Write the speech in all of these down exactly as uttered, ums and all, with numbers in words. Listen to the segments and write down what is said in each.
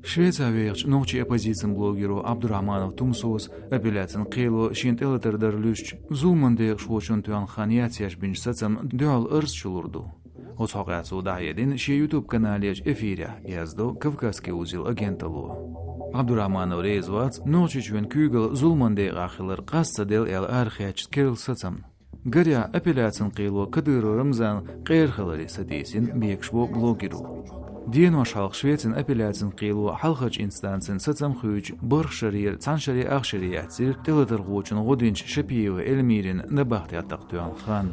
Швеци вехачу нохчийн оппозицин блогеро Абдурахманов Тумсос апелляцин кхело шена тӀелатар дар луьстучу зуламан декъашхочунна тоьхна хан яц еш бинчу сацамна дуьхьал арз чулур ду. Оцу хьокъехь цо дӀахьедина шен YouTube-каналехь эфирехь, яздо «Кавказский узел» агенталло. Абдурахманов реза вац Нохчийчоьнан куьйгалла зуламан декъахь хилар къаста ца делла аьлла арахецначу керла сацамна. Гарехь, апелляцин кхело Кадыров Рамзан къера хиларе сатийсина, бекаш бо блогеро. Денош хьалха Швецин апелляцин кхело хьалхарчу инстанцин сацам хуьйцучу бархӀ шарера цхьана шаре ах шаре яьхьира тӀелатархочун гӀо динчу Шапиева Эльмирина набахтехь тӀаккха тоьхна хан.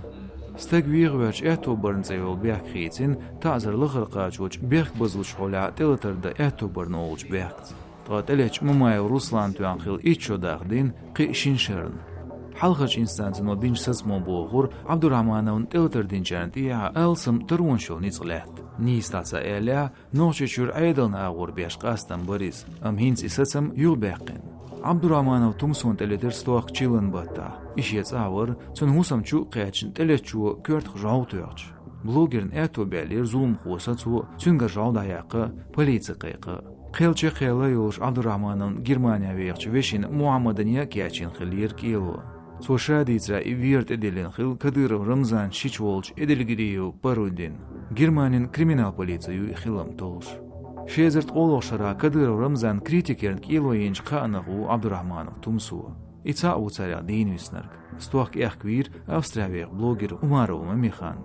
Стаг вехавоьрзучу аьтто барна цӀе йолу бехк хийцина таӀзар лахара кхачочу бехк базлучу хьолехь тӀелатар дан аьтто барна олучу бехкаца. Ткъа тӀелеттачу Мамаев Руслана тоьхна хилла итт шо дахдина кхин а шина шарна. Хьалхарчу инстанцино бинчу сацамо бохура, Абдурахмановна тӀелатар динчарна тӀехьа алсам таронаш йолу ницкъ лаьтта. Нийса дӀа ца аьллехь, Нохчийчуьра Ӏедална агӀор беш къастам бара иза, амма хӀинца и сацам юхабаьккхина. Абдурахманов Тумсона тӀелетира стохка чиллан баттахь. И шен цӀахь вара, цуьнан хӀусам чу а кхаьчна, тӀелеттачо коьртах жӀов тоьхча. Блогерна аьтто баьллера зуламхо сацо, цуьнгара жӀов дӀаяккха а, полици кхайкха а. Кхел чекхъяьлла йолуш Абдурахмановн Германехь вехачу вешина Мухьаммадана а кечйина хиллера кӀело. Цо ша дийцарехь, и вер тӀедиллина хилла Кадыров Рамзанан шича волчу Эдельгириев Парудин. Германин криминал полици ю и хилам толлуш. Ши эзар ткъолгӀачу шарахь Кадыров Рамзанан критикерна кӀело йинчу кхаанах ву Абдурахманов Тумсо. И цхьаъ ву царех дийна виснарг. Стохка аьхка вийра Австрехь веха блогер Умарова Мамихан.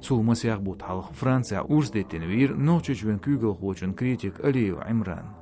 Цул масех бутт хьалха Францехь урс диттина вийра Нохчийчоьнан куьйгалхочун критик Алиев Ӏимран.